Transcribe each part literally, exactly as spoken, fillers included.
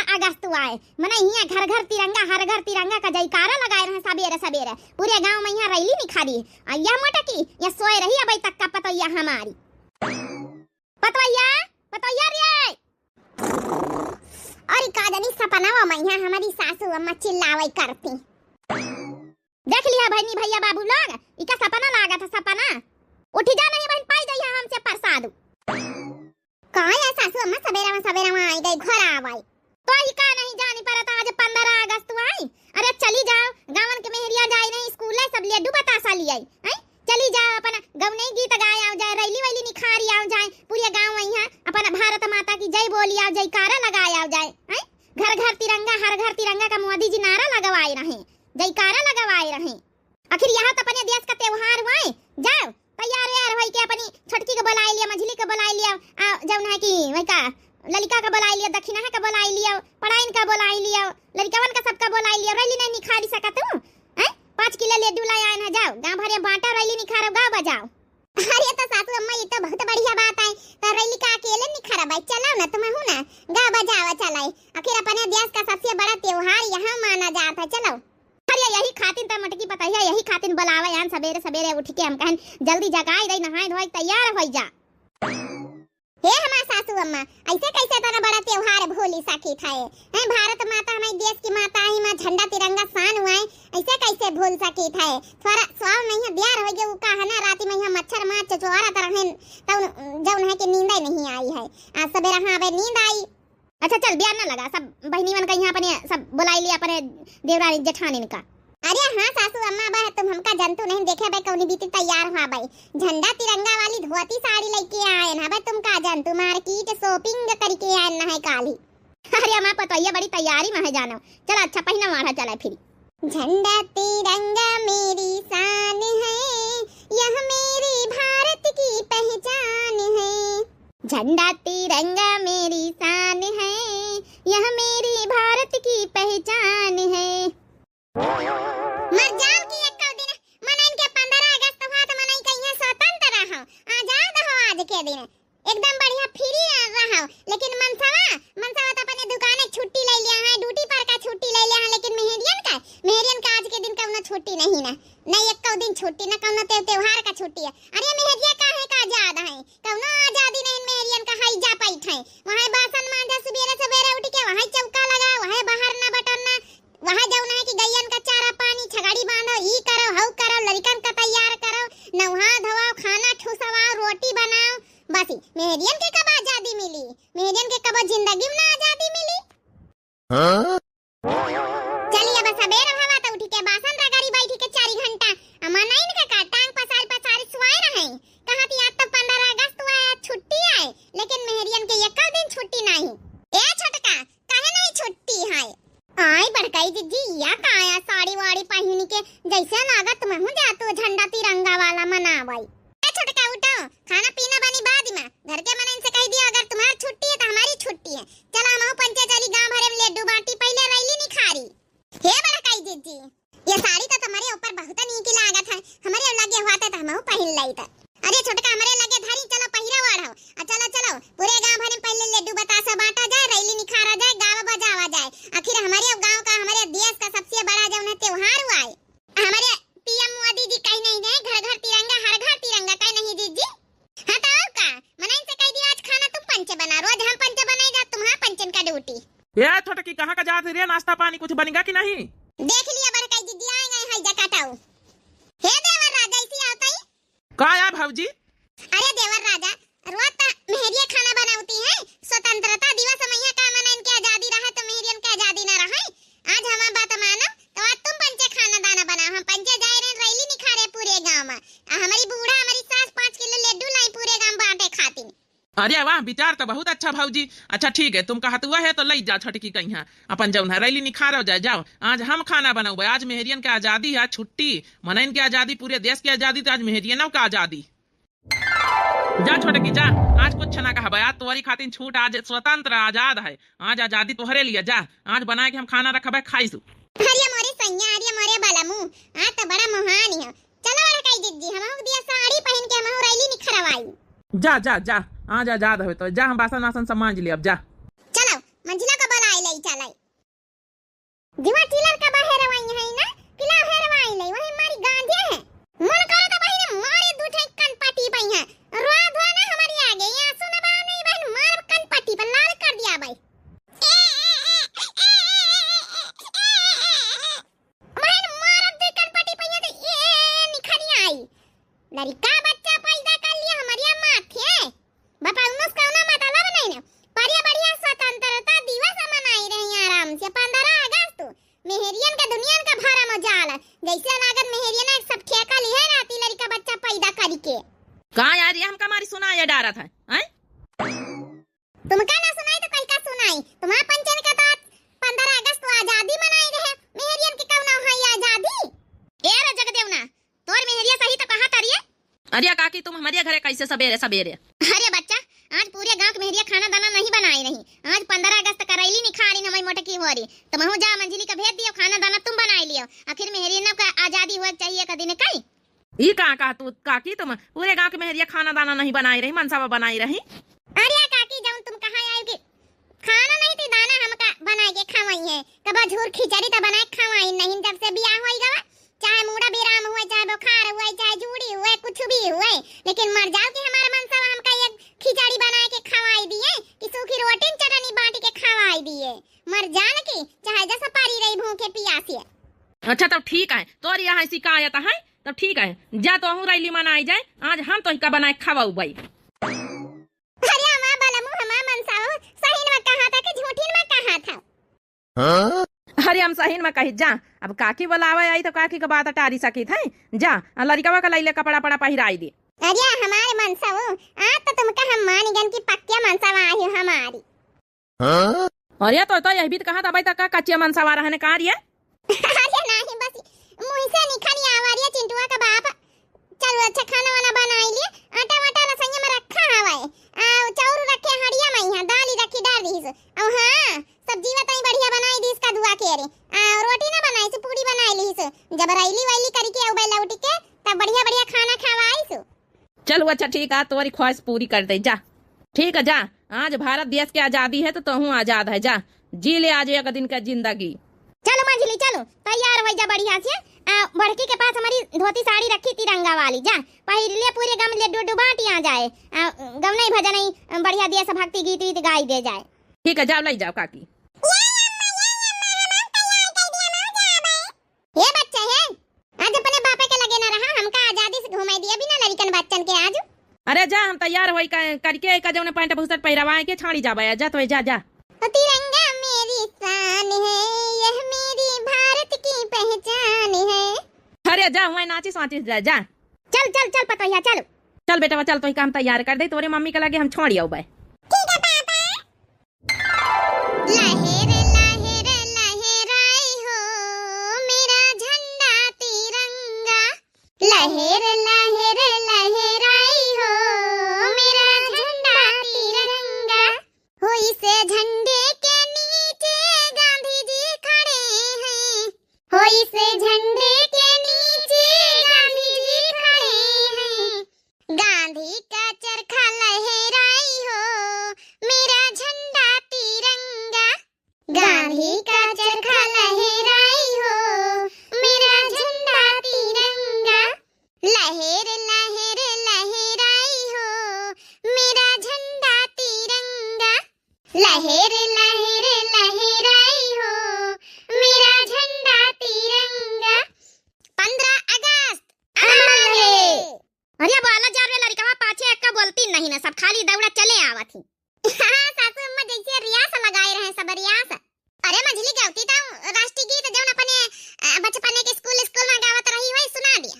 अगस्त आए, मनई हियाँ घर घर तिरंगा, हर घर तिरंगा का जयकारा लगाए रहे सबेरे सबेरे। पूरे गाँव मा हियाँ रैली निखारी। आ यह मोटकी, यह सोए रही अबई तक का पतोहिया हमारी। पतोहिया, पतोहिया रे। अरे का जानी सपनवा मा हियाँ हमारी सासू अम्मा चिल्लावै करती। देख लिहा बहिनी भैया बाबू लोग, इका सपना लागत है सपना। उठी जा नहीं बहिन, पाई जइहा हमसे प्रसाद। काहे सासू अम्मा सबेरा मा, सबेरा मा आई गई घर आवै। तो ही का नहीं जानी परत आज पन्द्रह अगस्त आई। अरे चली जाओ, गाँवन के मेहरिया जाई नहीं स्कूल है, सब लड्डू बतासा लियाई। हैं? चली जाओ अपन गौनई गीत गाय आव जाए, रैली वैली निखारी आव जाए, पूरे गाँव अइहा अपन भारत माता की जय बोली आव, जयकारा लगाय आव जाए। हैं? घर घर तिरंगा, हर घर तिरंगा का मोदी जी नारा लगवाए रहे, जयकारा लगवाए रहे। आखिर यह तो अपने देश का त्योहार हुआ है। जाओ, तैयार व्यार होई के अपनी छोटकी के बुलाए लिया, मझली के बुलाए लिया, आ, जौन है कि वही का ललिका के बुलाए लिया, दक्षिणा के बुलाए लिया, पढ़ाइन का बुलाए लिया, लड़िकवन का सबका बुलाए लिया, रैली नहीं निखारी सकत हूँ? हैं? पाँच किलो लड्डू लाए आए ना, जाओ, गाँव भर में बाँटा, रैली निखारो, गाओ बजाओ। अरे तो सासू अम्मा, ये तो बहुत बढ़िया बात है, तो रैली का अकेले निखारा भाई, चलाओ ना, तुम हूँ ना, गाओ बजाओ, चलाए, आखिर अपने देश का सबसे बड़ा त्योहार यहाँ माना जाता है, चलो। अरे यही खातिन त मोटकी पतोहिया, यही खातिन बोलावे आन सबेरे सबेरे उठ के हम कहन जल्दी जगाई दई, नहाए धोए तैयार होई जा। हे हमार सासू अम्मा, ऐसे कैसे इतना बड़ा त्योहार भूली सकी था? हैं, भारत माता हमारे देश की माता है, माँ झंडा तिरंगा शान हुआ है, ऐसे कैसे भूल सकी था? थोड़ा स्वाव नहीं है, बियार हो गए, वो का है ना, राती में यहाँ मच्छर मार चचोरत रहन, तब जौन है कि नींद नहीं आई है। आज सबेरे हाँ अबे नींद आई। अच्छा चल, बियार ना लगा, सब बहिनी मन का यहाँ अपने सब बुलाई लिया, अपने देवरानी जेठानिन का। अरे हाँ सासू अम्मा, अब तुम हमका जंतु नहीं देखे बे, कौनी बीती तैयार हुआ बे, झंडा तिरंगा वाली धोती साड़ी लेके आए ना बे, तुम का जंतु मार्केट shopping करके आए ना है काली। अरे अम्मा पतोहिया बड़ी तैयारी में है जानो, चला अच्छा पहिना मारा चला फिर। झंडा तिरंगा मेरी शान है, यह मेरे भारत की पहचान है। झंडा तिरंगा मेरी शान है, यह मेरे भारत की पहचान है। मर जाओ कि एको दिन मनइन के पन्द्रह अगस्त हुआ तो मनई कहिया स्वतंत्र रहो, आजाद हो आज के दिन, एकदम बढ़िया free रहो। लेकिन मनसवा, मनसवा तो अपने दुकाने छुट्टी ले लिया है, duty पर का छुट्टी ले लिया है, लेकिन मेहरियन का, मेहरियन का आज के दिन कौनो छुट्टी नहीं ना, न एको दिन छुट्टी, न कौनो त्योहार का छुट्टी है। अरे मेहरिया काहे का आजाद है, कौनो आजादी नहीं मेहरियन का, हैजा पैठ है, वहाँ बासन मांजा सुबेरे सुबेरे उठ के, वहाँ चौका लगा, वहाँ बहरना बटरना, वहाँ जौन है कि गैयन का चारा पानी, छगड़ी बांधो, ई करो, हऊ करो, लड़िकन का तैयार करो, नौहा धोवाओ, खाना ठुसवाओ, रोटी बनाओ। बस ई मेहरियन के कब आजादी मिली? मेहरियन के कबो जिंदगी में ना आजादी मिली। हाँ? चली अब सबेर हवा तो उठी के बासन रगड़ी बैठी के चारी घंटा। अमा नहीं इनका का टांग पसारी पसारी सुआए रहे। कहाँ थी आज तो पन्द्रह अगस्त हुआ है, छुट्टी आए, लेकिन मेहरियन के एको दिन छुट्टी नहीं। ए छोटका, काहे नहीं छुट्टी है? आई बड़काई जिज्जी, या का आया साड़ी वाड़ी पहिन के, जैसे लागत महू जातू झंडा तिरंगा वाला मनावई। ए छोटका उठो, खाना पीना बनी बाद में। घर के मनइन से कह दिया अगर तुम्हारी छुट्टी है तो हमारी छुट्टी है। चला हमहू पंचे चली, गांव भरे में लड्डू बांटी, पहले रैली निखारी। हे बड़काई जिज्जी, ये साड़ी तो तुम्हारे ऊपर बहुत नीक लागत है, हमरे लगे हुआ तो हमहू पहिन लई त। अरे छोटका, हमरे लगे धरी, चलो पहिरा ओढ़ो। आ चलो, चलो, पूरे गांव भर में पहले लड्डू बतासा बांटा जाए, रैली निखारा जाए, गावा बजावा जाए। आखिर हमरे गांव का, हमरे देश का सबसे बड़ा जौन है त्योहार हुआ है। हमरे पीएम मोदी जी कही नहीं है, घर घर तिरंगा, हर घर तिरंगा, कही नहीं जिज्जी? हाँ तो और का? मनइन से कह दिया आज खाना तुम पंचे बना, रोज हम पंचे बनाई जा, तुम्हारा पंचन का duty। ए छोटकी, कहाँ का जात रे? नाश्ता पानी कुछ बनिगा कि नहीं? देख लिया बड़काई जिज्जी, आए गए है जकाटाऊ। हे देवर राजा, इसी आवतई। का या भौजी? अरे देवर राजा, रोज त मेहरिया खाना बनावती है, स्वतंत्रता दिवस में यहाँ का मना इनके आजादी रहे तो मेहरियन के आजादी ना रहे। आज हमार बात मानो तो आज तुम पंचे खाना दाना बनाओ, हम पंचे जाए रहे रैली निखारे पूरे गांव में। आ हमारी बूढ़ा, हमारी सास पाँच किलो लड्डू लाई पूरे गांव बांटे खातिर। अरे वाह, विचार तो बहुत अच्छा भौजी। अच्छा ठीक है, तुम कहतुआ है तो लई जा छोटकी कहिया, अपन जौन है रैली निखारो जाए। जाओ, आज हम खाना बनाओ, आज मेहरियन के आजादी है, छुट्टी, मनइन के आजादी, पूरे देश की आजादी, तो आज मेहरियनों का आजादी। जा छोटकी जा, आज कुछ ना कहबे, आज तोहरी खातिर छूट, आज स्वतंत्र आजाद है, आज आजादी तोहरे लिए। जा, आज बनाए के हम खाना रखबे, खाइसु। अरे मोरे सैया, अरे मोरे बलमू, आज तो बड़ा मोहान है। चलो बड़काई जिज्जी, हमहू दिया साड़ी पहिन के हमहू रैली निखरवाई। जा जा जा, आज आजाद हवे तो जा, हम बासन वासन सब मांज लेब, जा। चलो मंझिला को बुलाए ले चल। अरे का बच्चा पैदा कर लिया हमरिया माथे? बापा, उनस कौनो मतलब नहीं ना। पर ये बढ़िया स्वतंत्रता दिवस मनाई रही आराम से, पन्द्रह अगस्त। मेहरियन का दुनियन का भरा मजाल। जैसे लागत मेहरियन एक सब ठेका लिहे रहती लड़का बच्चा पैदा करी के। का यार, ये हमका मारी सुना ये डारत है, हैं? तुमका ना सुनाई तो कई का सुनाई? तुम्हार पंचन का तो आज पन्द्रह अगस्त को आजादी मनाई रहे, मेहरियन के कौन है ये आजादी? ए रे जगदेवना, तोर मेहरिया सही तो कहा तरिये। अरे काकी, तुम हमारे घरे कैसे सबेरे सबेरे? अरे बच्चा, आज पूरे गांव के मेहरिया खाना दाना नहीं बनाई रही। आज पन्द्रह अगस्त का रैली निकाली हमारी मोटकी होरी। तो महू जा मंझली का भेज दियो, खाना दाना तुम बनाई लियो। आखिर मेहरिया का आजादी होए के चाहिए का दिन कई। ई का कहा तू काकी, तुम पूरे गांव के मेहरिया खाना दाना नहीं बनाई रही, मनसावा बनाई रही? अरे काकी, जौन तुम कहा आयो कि खाना नहीं थी दाना हमका बनाए के खवाई है, कबो झूर खिचड़ी तो बनाए के खवाई नहीं। जब से बियाह होई गवा, चाहे मूड़ा बिराम हुए, चाहे बुखार हुए, चाहे जूड़ी हुए, कुछ भी हुए, लेकिन मर जाओ कि हमारे मनसावा हमका एक खिचड़ी बनाए के खवाई दिए कि सूखी रोटी न चटनी बांट के खवाई दिए। मर जान की चाहे जैसा पारी रही भूखे पियासे। अच्छा तब ठीक है, तोर यहाँ शिकायत है तब ठीक है, जा तोहू रैली मनाई जाए, आज हम तोहिका बनाए खवाऊ बाई। अरे हमार बलमू, हमार मनसाऊ, सहीन में कहा था कि झूठीन में कहा था? हाँ? अरे हम सहीन में कही जा, अब काकी बुलावे आई तो काकी के बात टारी सकित है। जा, आ लड़िकवा का लैले कपड़ा पड़ा पहिराई दे। अरे हमारे मनसाऊ, आज तो तुमका हम मान गन की पक्के मनसावा आई हो हमारी। हाँ? अरे तो, तो यह भी तो कहा था भाई, तो का कच्चे मनसावा रहने का रिया? अरे नहीं, बस मुँह से निकल आवा रिया चिंटुआ का बाप। चलो अच्छा, खाना वाना बनाई लिए, आटा वाटा लसैया में रखा हवाए, आ चाउर रखे हड़िया में, यहाँ दाल ही रखी डाल दीस। और हाँ, सब्जी बताई बढ़िया बनाई दीस कदुआ के रे, आ रोटी ना बनाई से, पूरी बनाई लीस। जब रैली वैली करके आऊ लौट के, तब बढ़िया बढ़िया खाना खवाई सु। चलो अच्छा ठीक है, तोरी ख्वाहिश पूरी कर दे जा। ठीक है जा, आज भारत देश के आजादी है तो तोहू आजाद है, जा जी ले आज एक दिन का जिंदगी। चलो मंझली चलो, तैयार हो जा बढ़िया से। आ, बड़की के पास हमारी धोती साड़ी रखी तिरंगा वाली, जा पहिर ले, पूरे गम ले डुडु बांटी आ जाए। आ, गवनई भजनई बढ़िया देशभक्ति गीत वीत गाई दे जाए। ठीक है जाओ, ले जाओ काकी। हे बच्चा हे, आज अपने बापे के लगे न रहा, हमका आजादी से घुमाई दिया बिना लड़िकन बच्चन के आज। अरे जा, हम तैयार होई का, करके का जौने पैंट बुशर्ट पहिरवाए के छाड़ी जाबे, जा तो जा, जा। ओ तिरंगा मेरी शान है, यह मेरी भारत की पहचान है। अरे जा, हुए नाचिस वाचिस जा, जा। चल चल चल पतोहिया चल। चल बेटवा चल, तोहिका हम तैयार कर दे, तोरे मम्मी के लगे हम छोड़ी आउबे। ठीक है पापा। लहर लहर लहराई हो मेरा झंडा तिरंगा। लहर लहर लहराई हो मेरा झंडा तिरंगा। हो इस झंडे के नीचे गांधी जी खड़े हैं। हो इस झंडे के नीचे गांधी जी खड़े हैं। गांधी का चरखा लहराई हो मेरा झंडा तिरंगा। गांधी का चरखा लहराई हो मेरा झंडा तिरंगा। लहर लहर लहराई हो मेरा झंडा तिरंगा। लहर लहर लहराई हो मेरा झंडा तिरंगा। पन्द्रह अगस्त अमर रहे। अरे बोला जा रे लड़िकवा, पाछे एक्का बोलती नहीं ना, सब खाली दौड़ा चले आवत ही। हाँ सासू अम्मा जैसे रियास लगाए रहे सब रियास। अरे मंझली गवती तो राष्ट्रीय गीत जौन अपने, अ, बचपने के स्कूल, स्कूल में गावत रही हुई सुना दिया।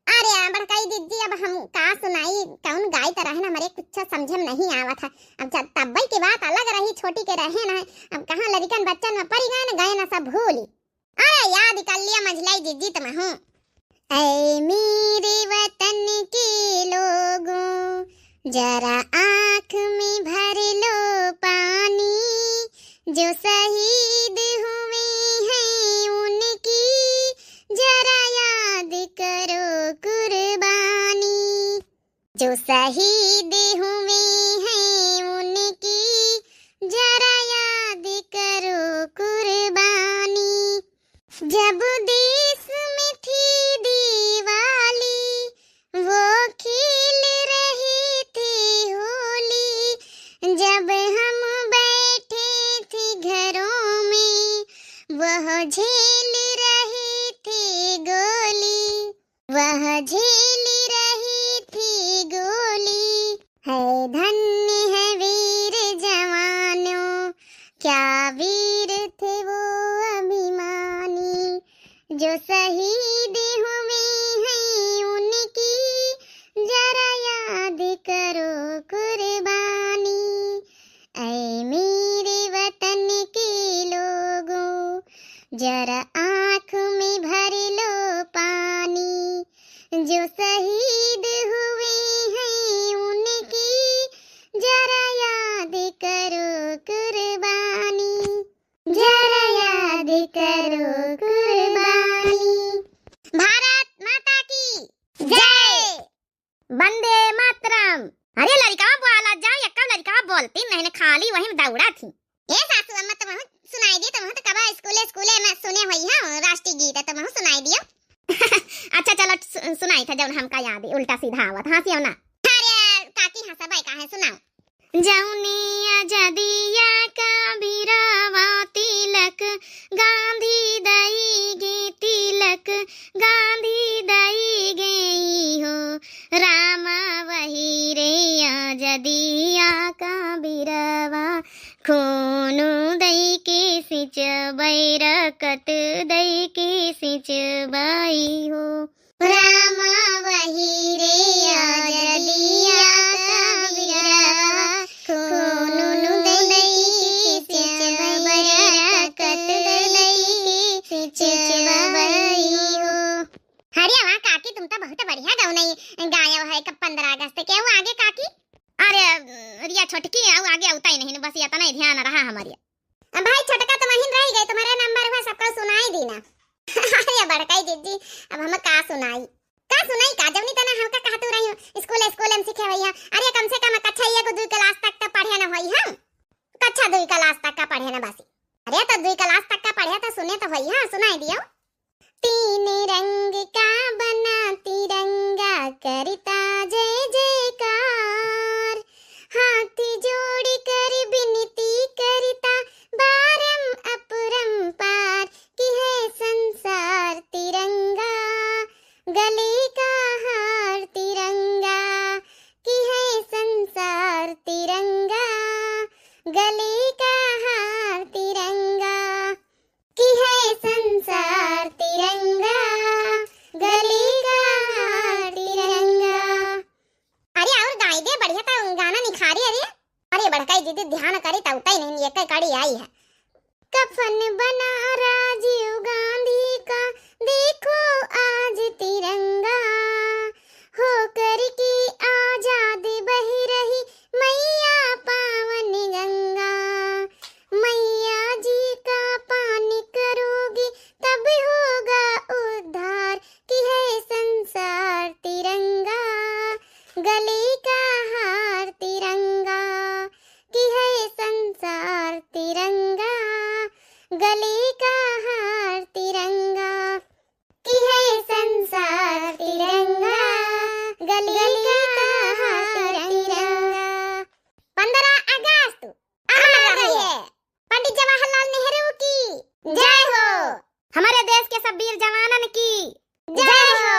अरे बड़काई दीदी, अब हम का सुनाई, कौन गाई तो रहे ना, हमारे कुछ समझ में नहीं आवत है। अब जब तब्बई की बात अलग रही, छोटी के रहे ना, अब कहाँ लड़िकन बच्चन में पड़ी गए ना, गए ना सब भूली। अरे याद कर लिया मंझलाई जिज्जी तुम हूँ। ऐ मेरे वतन के लोगों, जरा आँख में भर लो पानी, जो शहीद हुए हैं उनकी जरा याद करो कुर्बानी। जो शहीद हुए हैं उनकी जरा याद करो कुर्बानी। जब देश में थी दिवाली, वो खेल रहे थे होली। जब हम बैठे थे घरों में, वह झेल रहे थे गोली। वह झेल रहे जो शहीद हुए हैं उनकी जरा याद करो कुर्बानी। ऐ मेरे वतन के लोगों, जरा आँख में भर लो पानी। जो शहीद हुए हैं उनकी जरा याद करो कुर्बानी, जरा याद करो कुर्बानी। भारत माता की जय। वंदे मातरम। अरे लड़िकवा बोला जाओ, यक्का लड़िकवा बोलती नहीं ने, खाली वही में दौड़ा थी। ए सासू अम्मा, तुमहू सुनाई दी, तुमहू तो कबा स्कूले, स्कूले में सुने होई हो राष्ट्रीय गीत, तुमहू सुनाई दियो। अच्छा चलो, सु-, सुनाई था जौन हमका याद है, उल्टा सीधा आवत, हँसियो ना। अरे काकी हँसबै काहे, सुनाओ। जौने आजादिया का बीरवा तिलक गांधी दई गे, तिलक गांधी दई गे हो, रामा वही रे आजादिया का बीरवा, खून दई के सिंचबै, रकत दई के सिंचबै हो। रामा वही रे आजादिया का बीरवा, खून दई के सिंचबै, रकत दई के सिंचबै हो। अरे वाह काकी, तुम तो बहुत बढ़िया गौनई गायो है कब पंद्रह अगस्त के। वो आगे काकी? अरे रिया छोटकी, आउ आगे अउतै नहीं, बस इतना ही ध्यान रहा हमारे। अब भाई छोटका तो वहीं रह गए, तुम्हारे नंबर हुआ सबका सुनाई दी ना। अरे बड़काई दीदी, अब हम का सुनाई, का सुनाई का, जौनी तना हमका कहतू रही स्कूल, स्कूल में सीखे होई है। अरे कम से कम कक्षा एक दुई क्लास तक तो पढ़े न होई हम, कक्षा दुई क्लास तक का पढ़े न बस। अरे तो दुई क्लास तक का पढ़े तो सुने तो होई है, सुनाई दियो। तीन रंग का बना तिरंगा, करता जय जयकार, हाथ जोड़ कर विनती करता, बारम अपरंपार, कि है संसार तिरंगा, गले का हार तिरंगा, कि है संसार तिरंगा, गले का हार तिरंगा, कि है संसार तिरंगा, गले का हार तिरंगा। अरे और गाई दे, बढ़िया तो गाना निखारी। अरे, अरे बड़काई दीदी ध्यान करी त उतई नहीं, एक कड़ी आई है। कफन बना राजीव गांधी का, देखो आज तिरंगा, होकर के आजाद बह रही मैया पावन गंगा। मैया जी का पानी करोगे तब होगा उद्धार, कि है संसार तिरंगा, गले का हार तिरंगा, कि है संसार तिरंगा, गले का हार तिरंगा, कि है संसार तिरंगा, गले का हार तिरंगा। पंद्रह अगस्त अमर रहे। पंडित जवाहरलाल नेहरू की जय हो। हमारे देश के सब वीर जवानन की जय हो।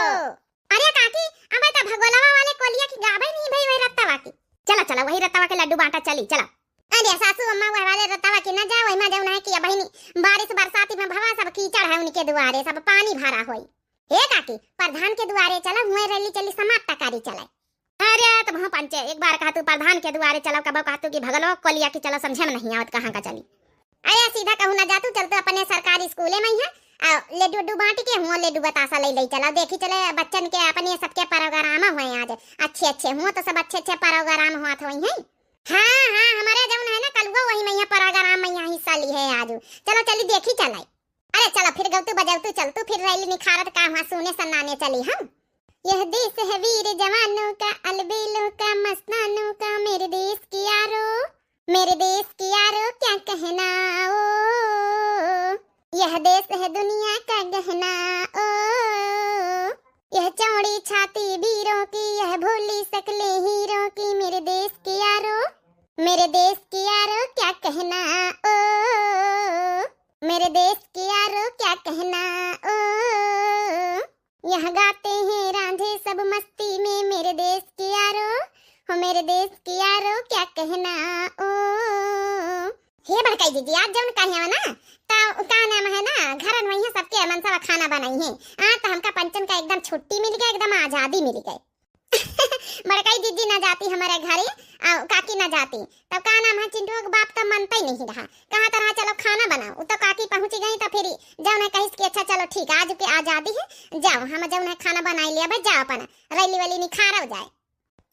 अरे काकी, अबे तो भगोलवा वाले कोलिया की गाबै नहीं भई, वही रत्तवा की। चला चला, वही रत्तवा के लड्डू बांटा चली, चला। अरे सासू अम्मा, वह वाले रत्तवा की ना जाओ, वही मा जाओ ना कि अबहिनी बारिश बरसाती में भवा सब कीचड़ है उनके दुआरे, सब पानी भरा होई। हे काकी, प्रधान के दुआरे चला, हुए रैली चली, समाप्त करी चले। अरे तो वहाँ पंचे, एक बार कहतू प्रधान के दुआरे चलो, कबो कहतू कि भगलो कोलिया की चलो, समझे में नहीं आवत कहाँ का चली। अरे सीधा कहूँ ना जातू, चलतू अपने सरकारी स्कूले में ही है, आ लड्डू उड्डू बांट के हुआ लड्डू बतासा ले ले चलो, देखी चले बच्चन के अपने सबके प्रोग्राम हुए आज, अच्छे अच्छे हुआ तो सब अच्छे अच्छे प्रोग्राम हुआ थे वही है। हाँ हाँ, हमारे जौन है ना कलुआ वही में यहाँ प्रोग्राम में यहाँ हिस्सा ली है आज, चलो चली देखी चले। अरे चलो फिर गौतू बजौतू चलतू, फिर रैली निखारत का हुआ सुने सन्नाने चली हम। यह देश है वीर जवानों का, अलबेलों का, मस्तानों का, मेरे देश की यारो, मेरे देश की यारो क्या कहना ओ। यह देश है दुनिया का गहना ओ। यह चौड़ी छाती वीरों की, यह भोली शक्लें हीरों की, मेरे देश की यारो, मेरे देश की यारो क्या कहना ओ। मेरे देश के यारो क्या कहना ओ, यहाँ गाते हैं रांझे सब मस्ती में, मेरे देश के यारो, हो मेरे देश के यारो क्या कहना ओ। हे बड़काई दीदी, आज जौन कहे ना, ता का नाम है ना, घरन वही सबके मनसवा खाना बना नहीं है। आज तो हमका पंचन का एकदम छुट्टी मिल गए, एकदम आजादी मिल गए। बड़कई दीदी ना जाती हमारे घरे, आ, काकी ना जाती, तब का नाम है, चिंटुआ के बाप तब मनता ही नहीं रहा। कहा तो रहा, "चलो खाना बनाओ।" उ तो काकी पहुँची गई, तो फिर जौन है कहिस कि, "अच्छा चलो ठीक, आज के आजादी है, जाओ, हम जौन है खाना बनाई लिया, बस जाओ अपन रैली वैली निखारव जाए।"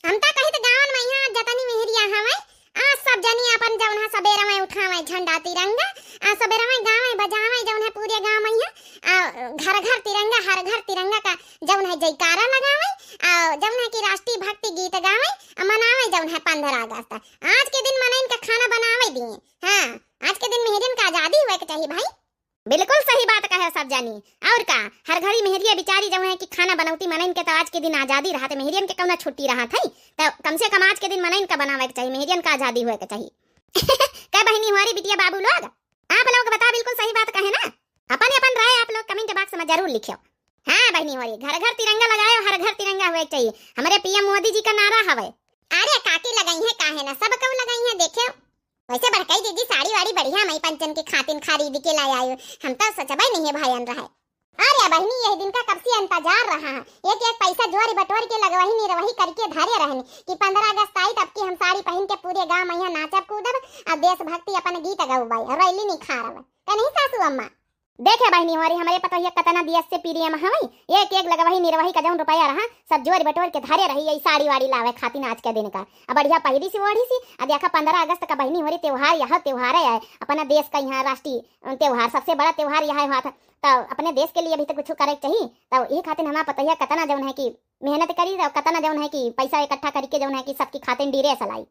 हम तो कही तो गाँवन में यहाँ जतनी मेहरिया हवे, आ सब जनी अपन जौन है सबेरवे उठावे झंडा तिरंगा, आ सबेरवे गावे बजावे जौन है पूरे गाँव में यहाँ, आ घर घर तिरंगा, हर घर तिरंगा का जौन है जयकारा लगावे, आ जौन है कि राष्ट्रीय भक्ति गीत गावे, आ मनावे जौन है पंद्रह अगस्त। आज के दिन मनइन का खाना बनावे दिए। हाँ, आज के दिन मेहरियन का आजादी हुए के चाहिए भाई। बिल्कुल सही बात कहे सब जानी। और का, हर घड़ी मेहरिया बिचारी जौन है कि खाना बनौती मनइन के, तो आज के दिन आजादी रहत, मेहरियन के कौना छुट्टी रहत है, तो कम से कम आज के दिन मनइन का बनावे के चाहिए, मेहरियन का आजादी हुए के चाहिए। का बहिनी होरी बिटिया बाबू लोग, आप लोग बता, बिल्कुल सही बात कहे ना। अपन अपन राय आप लोग comment box में जरूर लिखियो। हाँ बहिनी होरी, घर घर तिरंगा लगायो, हर घर तिरंगा हुए के चाहिए, हमारे पीएम मोदी जी का नारा हवे। अरे काकी लगाई है, काहे ना, सब कऊ लगाई है, देखियो। वैसे बड़कई दीदी साड़ी वाड़ी बढ़िया मई पंचन के खातिन खरीद के लाई आयो, हम तो सोचबे नहीं है भयन रहे। अरे बहिनी, यह दिन का कब से इंतजार रहा है। एक एक पैसा जोरी बटोर के लगवही निरवही करके धरे रहनी कि पंद्रह अगस्त आई, तब की हम साड़ी पहन के पूरे गांव में यहाँ नाचब कूदब, आ देशभक्ति अपन गीत गौबाई, रैली निखारब। का नहीं सासू अम्मा? देखे बहिनी होरी, हमरे पतोहिया कतना दियस से प्रिय में हवई, एक एक लगवही निरवही का जौन रुपया रहा, सब जोरी बटोर के धरे रही यही साड़ी वाड़ी लावे खातिन आज के दिन का। अब बढ़िया पहिरी सी ओढ़ी सी, आ देखा पंद्रह अगस्त का बहिनी होरी त्योहार, यह त्योहार है, अपना देश का यहाँ राष्ट्रीय त्योहार, सबसे बड़ा त्योहार यह है, तो अपने देश के लिए भी तो कुछ करे के चाहिए। तो यही खातिर हमार पतोहिया कतना जौन है कि मेहनत करी और कतना जौन है कि पैसा इकट्ठा करके जौन है कि सबकी खातिर dress लाई।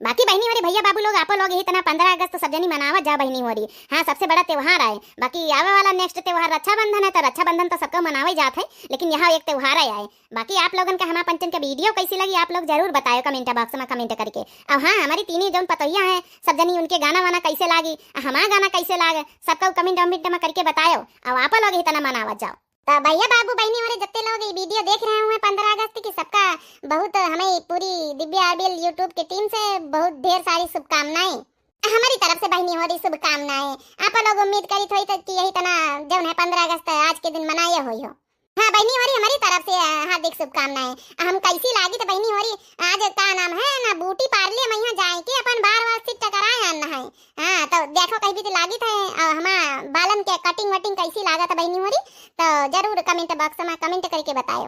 बाकी बहिनी होरी भैया बाबू लोग, आपो लोग यही तना पंद्रह अगस्त सब जनी मनावत जा बहिनी होरी। हाँ, सबसे बड़ा त्योहार आए। बाकी आवे वाला next त्योहार रक्षाबंधन है, तो रक्षाबंधन तो सबका मनावे जात है, लेकिन यहाँ एक त्योहार आए। बाकी आप लोगन का हमार पंचन का video कैसी लगी, आप लोग जरूर बतायो comment box में comment करके। और हाँ, हमारी तीनी जौन पतोहिया हैं सब जनी, उनके गाना वाना कैसे लागी, आ हमार गाना कैसे लागे, सबका comment वमेंट में करके बतायो। और आप लोग यही तना मनावत जाओ। तो भैया बाबू बहिनी होरी जत्ते लोग ये video देख रहे हुए पंद्रह अगस्त की, सबका बहुत हमें पूरी दिव्या आरबीएल YouTube की team से बहुत ढेर सारी शुभकामनाएं। हमारी तरफ से बहिनी होरी शुभकामनाएं। आप लोग उम्मीद करी थोड़ी तो कि यही तना जौन है पंद्रह अगस्त आज के दिन मनाए हुई हो। हाँ बहिनी होरी, हमारी तरफ से हार्दिक शुभकामनाएं। हम कैसी लागी तो बहिनी होरी, आज का नाम है ना ब्यूटी पार्लर में यहाँ जाए के अपन बार बार सिट कराए आना है। हाँ, तो देखो कहीं भी तो लागी थे, और हमार बालन के cutting वटिंग कैसी लागत है बहिनी होरी, तो जरूर comment box में comment करके बतायो।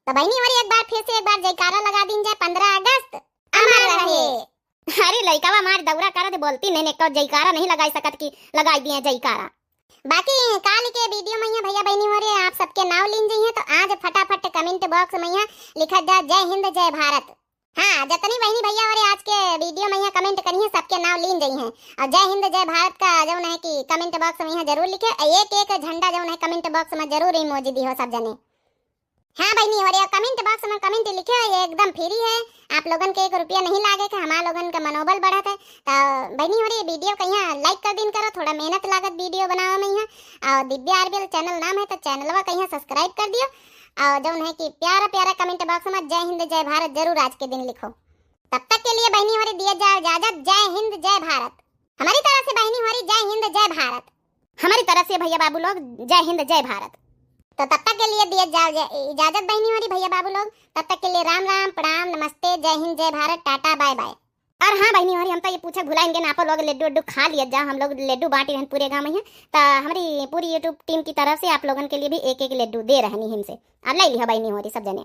तो बहिनी होरी एक बार फिर से एक बार जयकारा लगा दीन जाए, पंद्रह अगस्त अमर रहे। अरे लइकावा मार दौरा करत बोलती नहीं, एको जयकारा नहीं लगाई सकत कि लगाई दिए जयकारा। बाकी काल के video में यहाँ भैया बहिनी होरी आप सबके नाव लीन जइहे, तो आज फटाफट comment box में यहाँ लिखत जा जय हिंद जय भारत। हाँ, जतनी बहिनी भैया होरी आज के video में यहाँ comment करिए, सबके नाव लीन जइहे। और जय हिंद जय भारत का जौन है कि comment box में यहाँ जरूर लिखे, एक एक झंडा जौन है comment box में जरूर emoji दिहो सब जने। हाँ बहिनी होरी, comment box में comment लिखे, ये एकदम free है, आप लोगन के एक रुपया नहीं लागे के, हमार लोगन का मनोबल बढ़त है। तो बहिनी होरी video कहिया like कर दीन करो, थोड़ा मेहनत लागत video बनावे में यहाँ। और दिव्या आरबीएल channel नाम है, तो चैनलवा कहिया subscribe कर दियो। और जौन है कि प्यारा प्यारा comment box में जय हिंद जय भारत जरूर आज के दिन लिखो। तब तक के लिए बहिनी होरी दिए जाओ इजाजत, जय हिंद जय भारत। हमारी तरफ से बहिनी होरी जय हिंद जय भारत। हमारी तरफ से भैया बाबू लोग जय हिंद जय भारत। तो तब तक के लिए दिए जाओ जय, इजाजत बहिनी होरी भैया बाबू लोग, तब तक के लिए राम राम, प्रणाम, नमस्ते, जय हिंद जय भारत, टाटा, bye bye। और हाँ बहिनी होरी, हम तो ये पूछे भुलाइन गए ना, आप लोग लड्डू उड्डू खा लिया जा, हम लोग लड्डू बांटी रहन पूरे गाँव में है, तो हमारी पूरी YouTube team की तरफ से आप लोगन के लिए भी एक एक लड्डू दे रहनी हमसे, और ले लिया बहिनी होरी सब जने।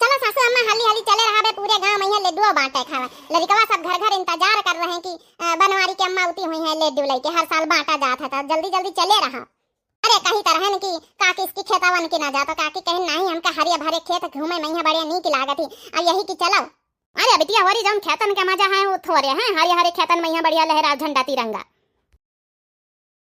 चलो सासू अम्मा, हाली हाली चले रहा बे, पूरे गांव में यहाँ लड्डुआ बांटे खावे। लड़कवा सब घर घर इंतजार कर रहे हैं कि अ, बनवारी के अम्मा उती हुई है लड्डू लेके, हर साल बांटा जात है, तो जल्दी जल्दी चले रहा। अरे कही तरह न कि काकी इसकी खेतावन की ना जा, तो काकी कहे नहीं, हमका हरिया भरे खेत घूमे में यहाँ बड़े नीक लागत ही, अब यही की चलो। अरे बिटिया होरी, जौन खेतन के मजा है वो थोरे हैं, हरे हरे खेतन में यहाँ बढ़िया लहराव झंडा तिरंगा।